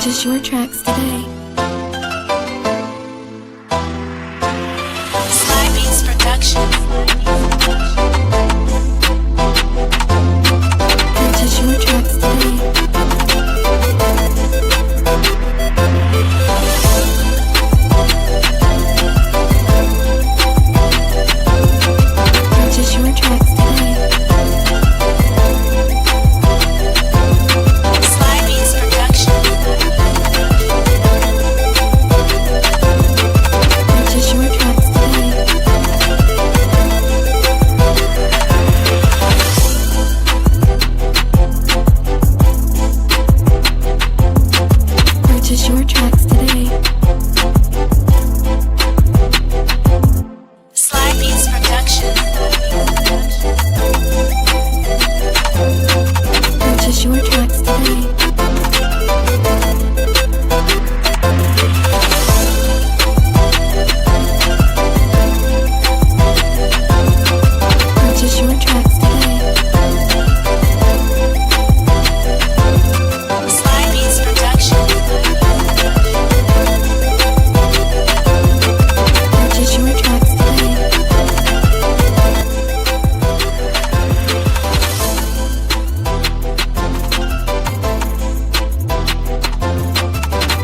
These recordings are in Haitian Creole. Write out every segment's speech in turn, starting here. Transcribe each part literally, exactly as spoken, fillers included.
Purchase your tracks today. Sly Beats Production. Purchase your tracks today. Purchase your tracks today. Sly Beats Production. Purchase your tracks today. Purchase your tracks today. Sly Beats Production. Purchase your tracks today. Purchase your tracks today. Sly Beats Production. Purchase your tracks today.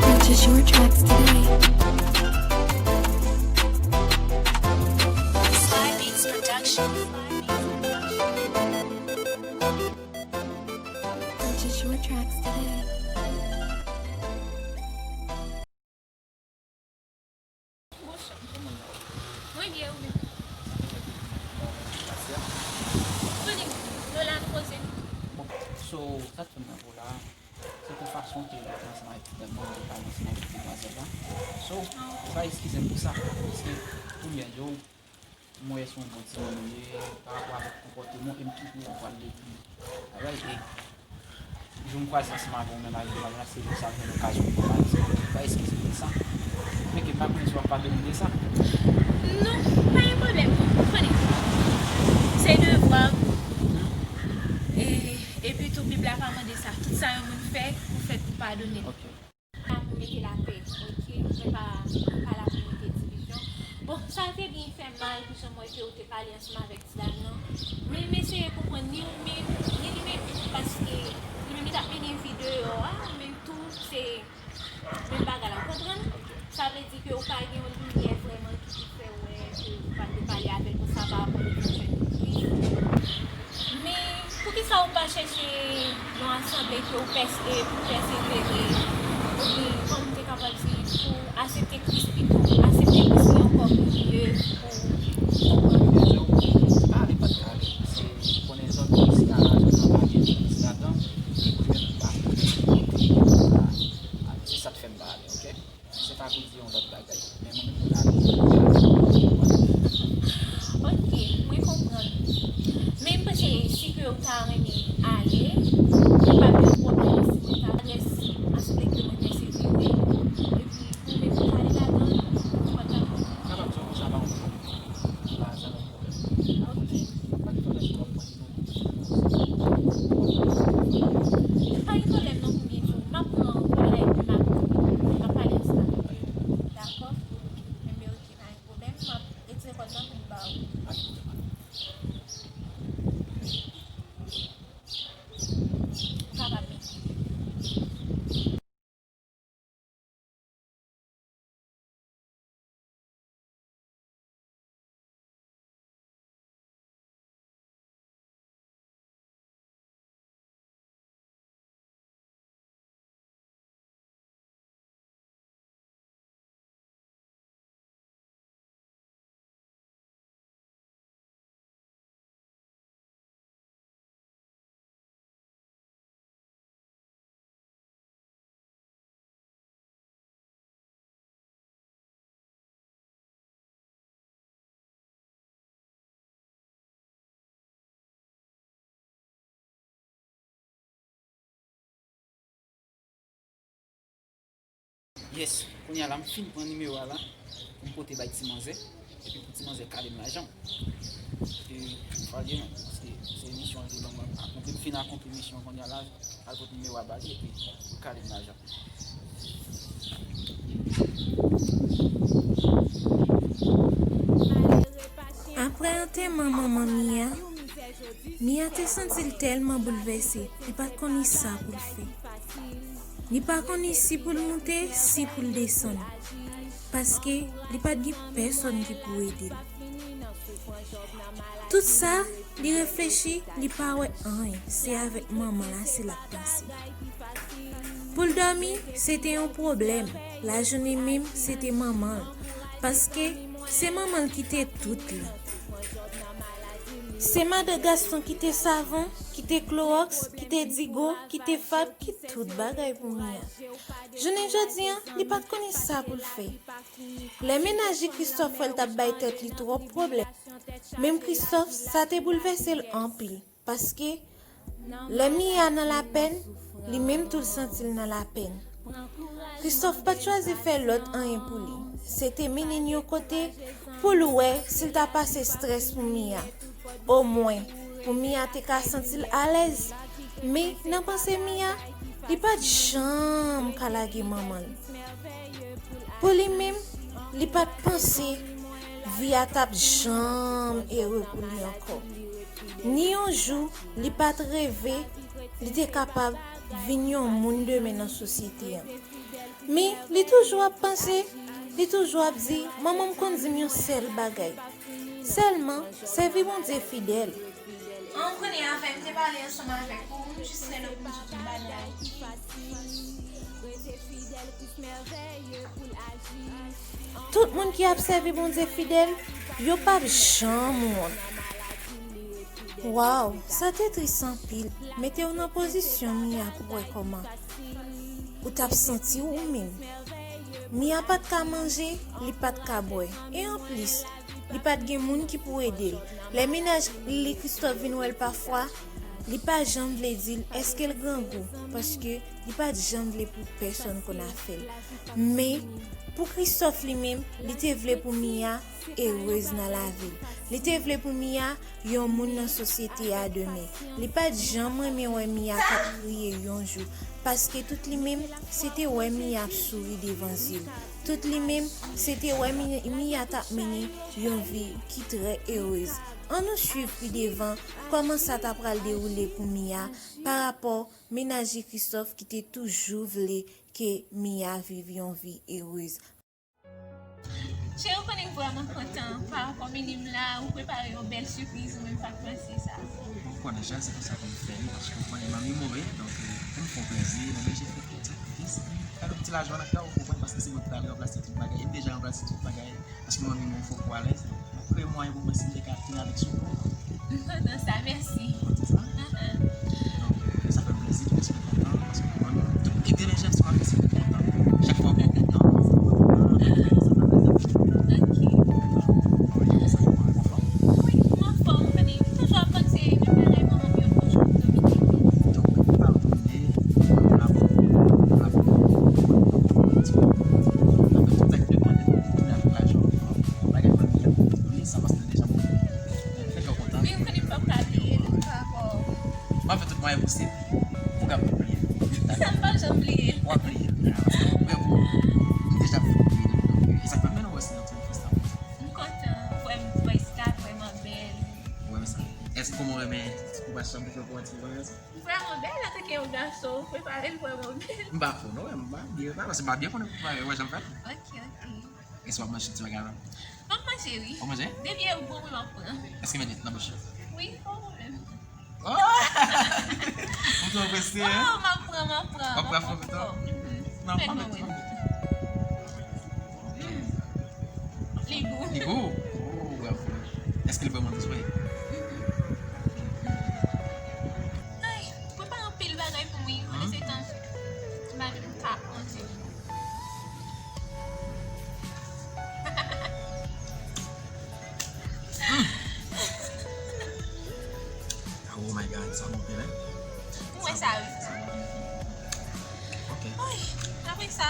Purchase your tracks today. Sly Beats Production. Purchase your tracks today. Bonswa, kòman w ye? Mwen byen, ou menm? Konnen, nou la, nou poze. Bon, so, sa k fè m nan pou la, se pou fason ke w te ansanm avèk ti dam nan, ou te pale ansanm avèk demwazèl la. So, ou ka eskize m pou sa, paske kounye a, yo, m wè se yon bon timoun ou ye, pa rapò avèk konpòteman w, e m kite w pral depi. Alright, e jou m kwaze ansanm avè w menm avèk demwazèl la, se jou sa m jwenn okazyon pou m pale ansanm avè w. Pa eskize m de sa. Men ke m pa konnen si w ap padone m de sa. Non, pa gen pwoblèm. Ou konnen, se devwa. E, epi tou, Bib la pa mande sa. Tout sa yon moun fè, ou fèt pou padone l. Ok. La pou mete lapè, ok? Mwen pa, mwen pa la pou mete divizyon. Bon, sa te byen fè m mal pou jan m wè ke w te pale ansanm avèk ti dam nan. Men m eseye konprann ni ou menm, ni li menm tou, paske li menm li t ap mennen vi deyò a, men tou se menm bagay la, w konprann? Sa vle di ke w pa gen yon limyè vrèman ki pou fè w wè ke w pral te pale avè l konsa pa rapò de yon jèn fi. Men, poukisa w pa chèche yon asanble ke w pès-, e, pou pèsevere, oubyen, kòm m te kapab di, pou aksepte Kris pito, aksepte Kris li ankò pi mye pou konprann? Pale pa t ka ale, se konnen zòn isi a, zòn nan pa gen Kris ladan, e pou mwen pa konnen kote pou ale. Se sa k fè m pa ale, ok? Se pa pou di yon lòt bagay, men mwen menm m ta renmen. Ok, mwen konprann. Men m panse si ke w ta renmen ale, li p ap yon pwoblèm si mwen ta adrès asanble ke mwen pèsevere. Epi ou menm ou t ale ladan l, ou pa t ap. Kapab di w konsa pa yon pwoblèm. Pa sa yon pwoblèm. Ok. Pa gen pwoblèm si w ap pran. Pa gen pwoblèm non pou m di w. M ap pran bagay epi m ap, m ap pale ansanm avè w. Dakò? Enben, ok, pa gen pwoblèm. M ap retire kòd lan pou m ba w. Ou kapab mete. Yes, kounye a la, m fin pran nimewo a la pou m pote bay ti manzè, epi pou ti manzè kale m lajan. E, fwa gen, se, se misyon li ban mwen akonpli, m fin akonpli misyon kounye a la, al pote nimewo a ba li, epi pou kale m lajan. Apre antèman manman Mia, Mia te santi l tèlman boulvèse, li pa t konnen sa pou l fè. Li pa konnen si pou l moute, si pou l desann. Paske li pa t gen pèsonn ki pou ede l. Tout sa, li reflechi, li pa wè anyen. Se avèk manman l ase l ap panse. Pou l dòmi, se te yon pwoblèm. Lajounen menm, se te manman l. Paske se manman l ki te tout li. Se madan Gaston ki te savon, ki te klowòks, ki te digo, ki te fab, ki tout bagay pou Mia. Jounen jodi a, li pa t konnen sa pou l fè. Lè mennaj li Christophe wè l t ap bay tèt li twòp pwoblèm, menm Christophe, sa te boulvèse l anpil. Paske lè Mia nan lapèn, li menm tou l santi l nan lapèn. Christophe pa t chwazi fè lòt anyen pou li. Se te mennen l yon kote pou l wè si l ta pase estrès pou Mia. Omwen, pou Mia te ka santi l alèz. Men, nan panse Mia, li pa t janm ka lage manman l. Pou li menm, li pa t panse vi a t ap janm ere pou li ankò. Ni yon jou, li pa t reve li te kapab vin yon moun demen nan sosyete an. Men, li toujou ap panse, li toujou ap di, "Manman m konn di m yon sèl bagay. Sèlman, sèvi Bondye fidèl." An, ou konnen avè m te pale ansanm avèk ou, m jis rele w pou m di w tout bagay. Tout moun ki ap sèvi Bondye fidèl, yo p ap janm wont. Waw, sa te tris anpil. Mete w nan pozisyon Mia pou wè kòman ou t ap santi w ou menm. Mia pa t ka manje, li pa t ka bwè. E anplis, li pa t gen moun ki pou ede l. Lè mennaj li Christophe vin wè l pafwa, li pa janm vle di l èske l grangou, paske li pa t janm vle pou pèsonn konn afè l. Men, pou Christophe li menm, li te vle pou Mia erez nan lavi l. Li te vle pou Mia yon moun nan sosyete a demen. Li pa t janm renmen wè Mia t ap kriye yon jou, paske tout li menm, se te wè Mia ap souri devan zye l. Tout li menm, se te wè Mi-, Mia t ap mennen yon vi ki trè erez. Ann nou swiv pi devan kòman sa ta pral dewoule pou Mia pa rapò mennaj li Christophe ki te toujou vle ke Mia viv yon vi erez. Cheri, ou konnen m vrèman kontan pa rapò mennen m la, ou prepare yon bèl sipriz, ou menm pa t panse sa. Ou konnen, Jazz, se konsa pou m fè li, paske ou konnen manmi mouri, donk, euh, pou m fè w plezi, m oblije fè tout sakrifis. Gade yon ti lajan an nan kè w, ou konprann, paske se mwen ki pral ranplase tout bagay, e m deja ranplase tout bagay, paske manmi m yon fò kou alèz, donk, mwen kreye mwayen pou mwen si m te ka vin avèk sou kou. M kontan sa, mèsi. Ou kontan sa? Donk, euh, sa fè m plezi, tout espri kontan, paske mwen, tout entèlijans mwen, se kontan. Chak fwa mwen kontan, sa fè m plezi. Ok. Kòman w ye konsa, kòman w anfòm? Wi, m anfòm, ou konnen, m toujou ap panse menm bagay manman m yo toujou ap domine. Donk, ou pa retounen, ou la pou, ou la pou, ou la pou, ou la pou, ou la pou, tout sa ki depande de ou, ou la pou lajan, bagay fanmi an, wi, sa pase deja bon. Fè kè w kontan. Wi, ou konnen m p ap ka bliye l, pa rapò. M ap fè tout mwayen posib pou w kapab bliye l. Sa m p ap janm bliye l. W ap bliye l. Paske mwen prè pou ou. M deja bliye l. E sa k fè m mennen w wè si nan ti fèsta. M kontan. Ou wè m, fèsta vrèman bèl. Ou renmen sa? Èske kòman w renmen ti koupaj sa m te fè pou w a ti koupaj sa? Vrèman bèl antanke yon gason, ou prepare l vrèman bèl. M pa fò, non, m pa byen, pa, paske m pa byen konnen pou prepare, w wè jan m fè l. Ok, ok. Èske w ap manje ti bagay la? M ap manje, wi. W ap manje? Depi e bon, wi, m ap pran. Èske mete nan bouch ou? Wi, pa pwoblèm. Oh! Ou twò prese, hein? Oh, m ap pran, m ap pran. W ap pran fò pito? Mhm. Non, pa mete, pa mete. Mm. Li gou. Li gou? Oh, bravo. Èske li vrèman dous, wi? Mhm. Ay, prepare anpil bagay pou mwen, pandan se tan, m pa menm ka manje. Mm. Oh my God, sa bon anpil, hein? Ou wè sa, wi. Sa bon anpil. Ok. Ay, apre sa,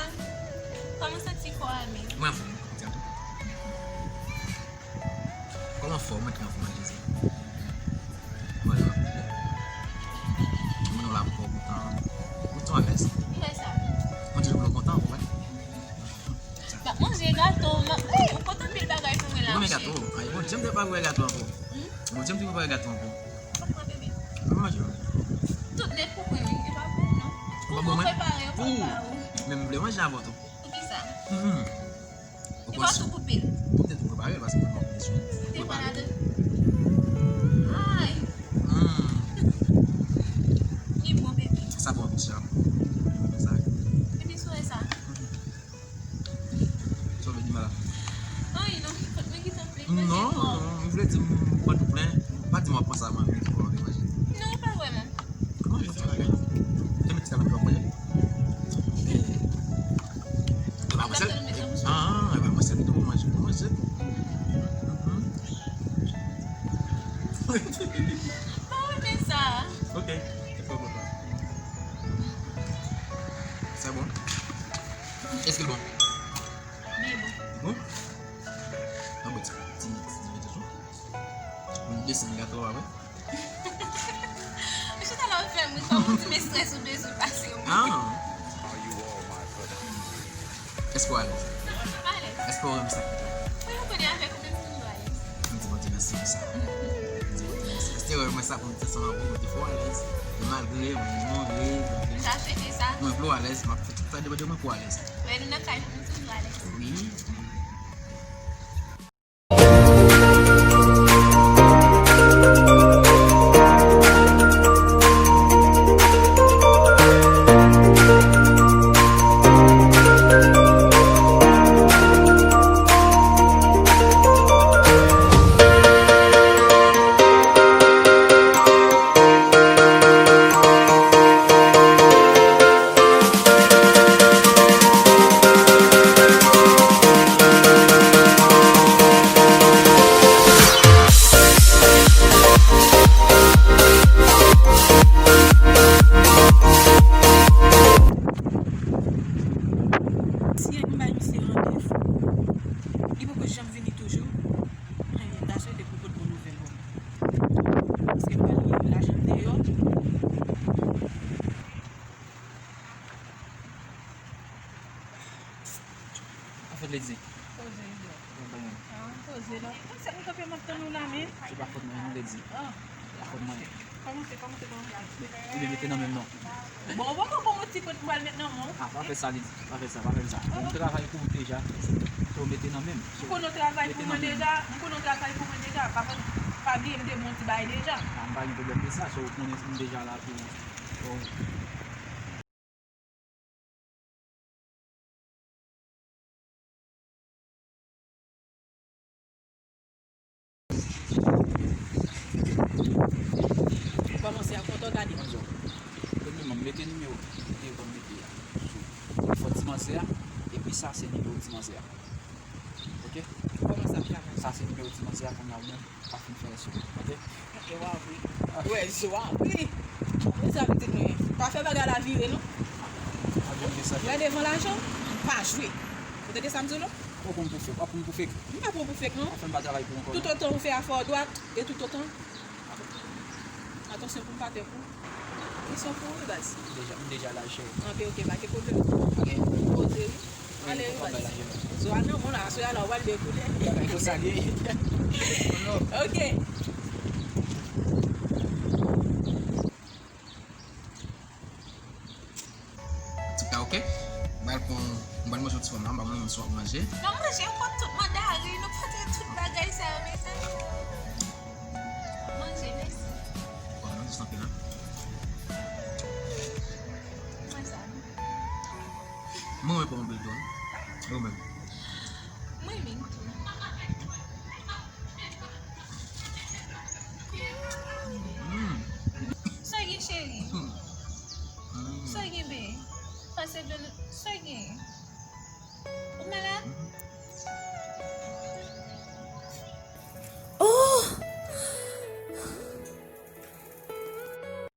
kòman w santi kò a menm? Mwen anfòm, mwen kontan tou. Kòman fò, mwen trè anfòm, Jezi. Mwen la, mwen la pou kontan. Ou tou alèz. M wè sa. Mwen toujou vle w kontan, ou wè. M ap manje gato, Prepare gato ankò. Hmm? Bondye m te prepare gato ankò. Papa bebe. Mwen manje. Tout nèt pou mwen, wi. E pa pou ou, non. Pou ou prepare, pou ou. Men m vle manje avè w tou. Poukisa? Hmm. Ou pral tou koupe l. Ou te tou prepare l, paske mwen pa konn si ou prepare l. Ay. Hmm. Li bon, bebe. Sa bon, sa. Sa. Bebe, sou sa. Sa w vle di m la? Anyen non, fout mwen gentan plen. Non, non, m vle di m pran tou plen. Pa di m w ap panse a manmi ki fè w anvi manje. Non, pa vrèman. Manje ti bagay. Te met ti bagay nan manje. E pa mwen sèl. Ah, e pa mwen sèl ki te pou manje. Mwen manje tou. Mhm. Mwen renmen sa. Ok. Se bon. Èske l bon? Byen bon. Bon? An bon, ti, ti, ti, ti, ti. Moun desann gato a, wi. Ou chita la, ou fè m ri, kòm ou di m estrès ou bezwen pase w. Ah. Èske w alèz? M alèz. Èske w renmen sa? Mwen, ou konnen avèk ou menm, m toujou alèz. M di Bondye mèsi pou sa. M di Bondye mèsi. Èske w renmen sa pou m di ansanm avè w, mwen te fò alèz. Malgre mwen mouri, mwen vle. Sa fete sa. Mwen vle w alèz, m ap fè tout sa depann de mwen pou w alèz. Lè nou nan kay, nou toujou alèz. Wi. Si m bay misye randevou, li poko janm vini toujou. Anyen, ta swete pou pot bon nouvèl pou mwen. Paske m pral gen lajan deyò. Anfèt, Lady. Poze, Lady. Poze, non. Ah, poze, non. Konsa, m kanpe, m ap tann ou la, men. Se pa fòt mwen, non, Lady. Ah. Se pa fòt mwen. Kòmanse, kòmanse, kòmanse. Ebyen, mete nan men m non. Bon, ou poko ban m yon ti kout m pral met nan men w. Ah, pa fè sa, Lady. Pa fè sa, pa fè sa. Bon, m travay pou ou deja. So, mete nan men m. So, m konnen w travay pou mwen deja. M konnen w travay pou mwen deja. Pa, pa bliye m te bon ti bagay deja. Ah, m pa gen pwoblèm de sa. So, ou konnen m deja la pou ou. Kòmanse a kontan gade. Premyèman, m mete nimewo devan m mete a sou fòt ti manzè a, epi sa se nimewo ti manzè a. Ok? Kòman sa ap travay? Sa se nimewo ti manzè a, kounye a ou menm, pa fin fè reso. Ok? Ok, w a vre. Reso a vre. Ou sa vle di mwen, pa fè bagay la vire, non. Mwen devan lajan, m pa jwe. Ou tande sa m di w, non? Ou pran m pou fake, w ap pran m pou fake. M pa pran w pou fake, non. Anfen, m pa travay pou ou ankò, non. Toutotan ou fè afè w dwat, e toutotan, atansyon pou m pa pè pou ou. Kesyon pou ou, wi, baz. M deja, m deja la, cheri. Ok, ok, pa gen pwoblèm. Ok. Poze, wi. Ale, wi, baz. Zo a nan men w la, aswè a la, w pral byen koulè. Bagay konsa li ye. Ok. Tout ka ok? M pral pran, m pral manje yon ti pòm la, m pa konnen menm si w ap manje. Nan manje, ou pot tout mandarin, ou pote tout bagay sa yo, mezanmi. Manje, mèsi. Bon, manje santi la. Mwen sa. Mwen renmen pòm anpil tou. Ou menm? Mwen renmen tou. Mm. Sa gen, cheri? Mm. Sa gen, be? Pase dlo, sa gen? Ou malad?